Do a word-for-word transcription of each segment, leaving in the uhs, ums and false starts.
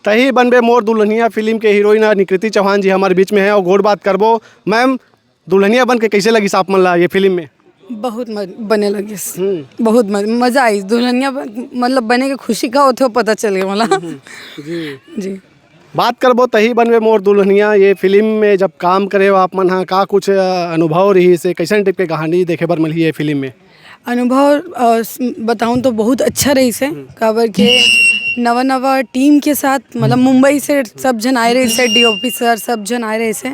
तही बनबे मोर दुल्हनिया फिल्म के हीरोइन निकृति चौहान जी हमारे बीच में है और गोठ बात करबो। मैम, दुल्हनिया बन के कैसे लगिस आप मन ला ये फिल्म में? बहुत म-, बने लगिस। हम्म। बहुत म-, मजा आइस। दुल्हनिया बन, मतलब बने के खुशी का होथे, वो पता चल गया मला। हम्म, जी। जी। बात करबो तही बनबे मोर दुल्हनिया, ये फिल्म में जब काम करे हो आप मन हा, का कुछ, अ, अनुभव रहिस हे, कैसन टाइप के कहानी देखे बर मिलही ये फिल्म में? अनुभव, अ, स-, बताऊं तो बहुत अच्छा रहिस हे, हम्म। काबर के नवा नवा टीम के साथ, मतलब मुंबई से सब झन आए रहिस हे, डीओपी सर सब झन आए रहिस हे,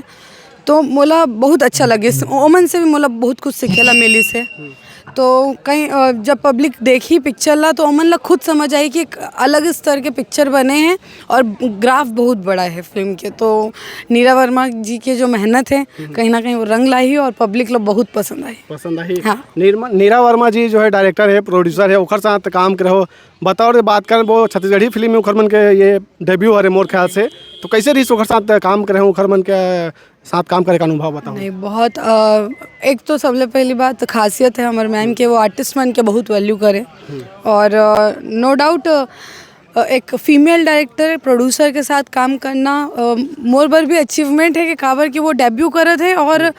तो मोला बहुत अच्छा लगिस। ओमन से भी मोला बहुत कुछ सीखे ला मिलिस हे। हम्म। तो कहीं, अ, जब पब्लिक देखही पिक्चर ला, तो ओमन ला खुद समझ आही कि एक अलग स्तर के पिक्चर बने हे और ग्राफ बहुत बड़ा हे फिल्म के। तो नीरा वर्मा जी के जो मेहनत हे, हम्म। कहीं ना कहीं वो रंग लाही और पब्लिक ला बहुत पसंद आही। पसंद आही। हाँ। निर्मा-, नीरा वर्मा जी जो है डायरेक्टर हे, प्रोड्यूसर हे, ओखर साथ काम करे हो, बताओ रे, बात करबो छत्तीसगढ़ी फिल्म में ओखर मन के ये डेब्यू हरे मोर ख्याल से, तो कैसे रहिस ओखर साथ काम करे हो, ओखर मन के साथ काम करे का अनुभव बताओ। नहीं, बहुत, अ, एक तो सबले पहली बात खासियत हे हमर मैम के, वो आर्टिस्ट मन के बहुत वैल्यू करे। हम्म। और, अ, नो डाउट, अ, एक फीमेल डायरेक्टर प्रोड्यूसर के साथ काम करना, अ, मोर बर भी अचीवमेंट हे कि काबर कि वो डेब्यू करत हे और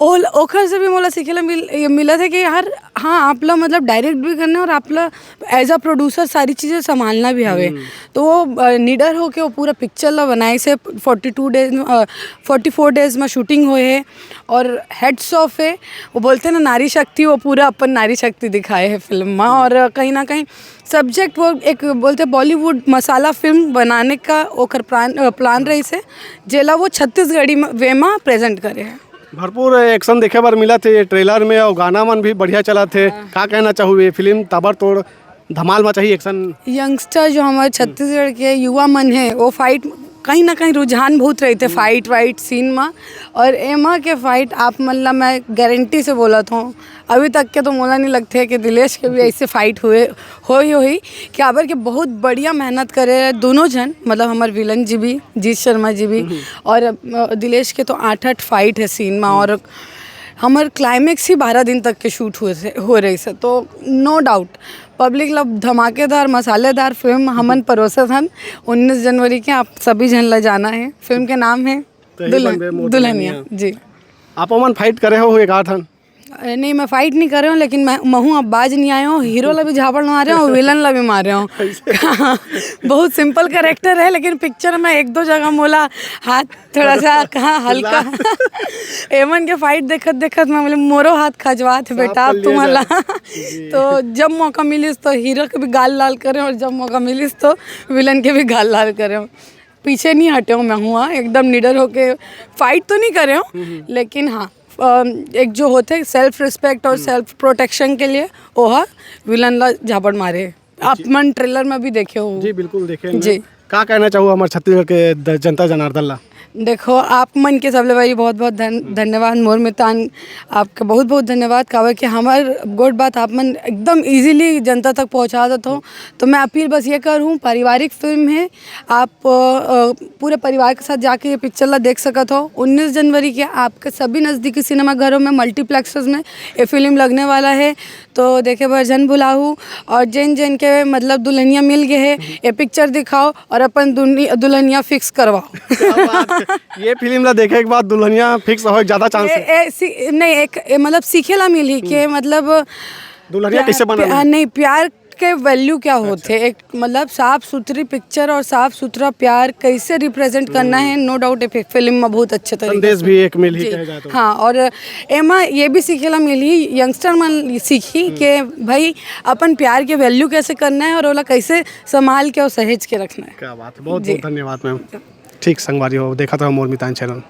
ओल-, ओखर से भी मोला सीखे ला मिल-, ये मिलत हे कि यार, हाँ, आप ला मतलब डायरेक्ट भी करना हे और आप ला एज अ प्रोड्यूसर सारी चीजें संभालना भी हवे। हम्म। तो वो, अ, निडर होके वो पूरा पिक्चर ला बनाइस हे। फोर्टी टू डेज, अ, फोर्टी फोर डेज में शूटिंग होए हे और हैट्स ऑफ हे। वो बोलते ना नारी शक्ति, वो पूरा अपन नारी शक्ति दिखाए हे फिल्म में। और कहीं ना कहीं सब्जेक्ट वो एक बोलते बॉलीवुड मसाला फिल्म बनाने का ओकर प्लान, अ, प्लान रहिस हे, जेला वो छत्तीसगढ़ी में, वे में प्रेजेंट करे हे। भरपूर एक्शन देखे बर मिलत हे ये ट्रेलर में, और गाना मन भी बढ़िया चलत हे। हाँ। का कहना चाहू, ये फिल्म ताबड़तोड़ धमाल मचाही एक्शन। यंगस्टर जो हमारे छत्तीसगढ़ के युवा मन हे, वो फाइट कहीं ना कहीं रुझान बहुत रहिथे, हम्म। फाइट वाइट सीन में, और एमा के फाइट आप मन ला मैं गारंटी से बोलत हूँ, अभी तक के तो मोला नहीं लगथे कि दिलेश के भी ऐसे फाइट हुए, होही, होही। काबर के बहुत बढ़िया मेहनत करे दोनों झन, मतलब हमर विलन जी भी, जीत शर्मा जी भी, हम्म। और, अ, दिलेश के तो आठ आठ फाइट हे सीन में, हम्म। और हमर क्लाइमेक्स ही बारह दिन तक के शूट हुए से, हो रहिस हे, तो नो डाउट पब्लिक ला धमाकेदार मसालेदार फिल्म हमन परोसत हन। उन्नीस जनवरी के आप सभी झन ला जाना हे। फिल्म के नाम हे तही दुल्हन-, बनबे मोर दुल्हनिया। दुल्हनिया। जी। आप ओमन फाइट करे हो एक आठ हन? अरे नहीं, मैं फाइट नहीं करे हूँ, लेकिन मैं, महूँ अब बाज नहीं आए हूँ। हीरो ला भी झापड़ मारे हूँ, विलन ला भी मारे हूँ। बहुत सिंपल कैरेक्टर हे, लेकिन पिक्चर में एक दो जगह मोला हाथ थोड़ा सा, हाँ, हल्का। एमन के फाइट देखत देखत मैं बोले, "मोरो हाथ खजवात हे बेटा, अब तुमन ला।" जी। तो जब मौका मिलिस तो हीरो के भी गाल लाल करे और जब मौका मिलिस तो विलन के भी गाल लाल करे। पीछे नहीं हटे हूँ मैं, हुआ एकदम निडर होके फाइट तो नहीं करे हूँ, हम्म। लेकिन हाँ, अम, एक जो होथे सेल्फ रिस्पेक्ट और हम्म। सेल्फ प्रोटेक्शन के लिए, ओहा विलन ला झापड़ मारे। आप मन ट्रेलर में भी देखे हो। जी, बिल्कुल देखे हैं। जी। का कहना चाहू हमर छत्तीसगढ़ के द-, जनता जनार्दन ला? देखो, आप मन के सबले पहली बहुत-बहुत धन-, हम्म। धन्यवाद मोर मितान, आपका बहुत-बहुत धन्यवाद, काबर कि हमर गोठ बात आप मन एकदम ईजीली जनता तक पहुंचा देत हो। तो मैं अपील बस ये करूँ, पारिवारिक फिल्म है, आप, अ, पूरे परिवार के साथ जाके ये पिक्चर ला देख सकत हो। उन्नीस जनवरी के आपके सभी नज़दीकी सिनेमा घरों में, मल्टीप्लेक्सेस में ये फिल्म लगने वाला है। तो देखे बर झन भुलाहू, और जेन जेन के मतलब दुल्हनिया मिल गए है, ये पिक्चर दिखाओ और अपन दुल्हनिया फिक्स करवाओ। क्या बात है। ये फिल्म ला देखे के बाद दुल्हनिया फिक्स होए ज्यादा चांस है। ए, सी, नहीं, एक ए, मतलब सीखे ला मिली के मतलब दुल्हनिया प्या-, कैसे बनाना प्या-, है? नहीं, प्यार के वैल्यू क्या होते, एक मतलब साफ सुथरी पिक्चर और साफ सुथरा प्यार कैसे रिप्रेजेंट करना है, नो डाउट फिल्म में बहुत अच्छे तरीके संदेश से। भी एक मिल ही जी। कहे जाए तो। हाँ, और एमा ये भी सीखे ला मिली, यंगस्टर मन सीखी कि भाई अपन प्यार के वैल्यू कैसे करना है और ओला कैसे संभाल के और सहेज के रखना है। क्या बात है, बहुत जी। बहुत धन्यवाद मैम। ठीक संगवारी हो, देखत रहो मोर मितान चैनल।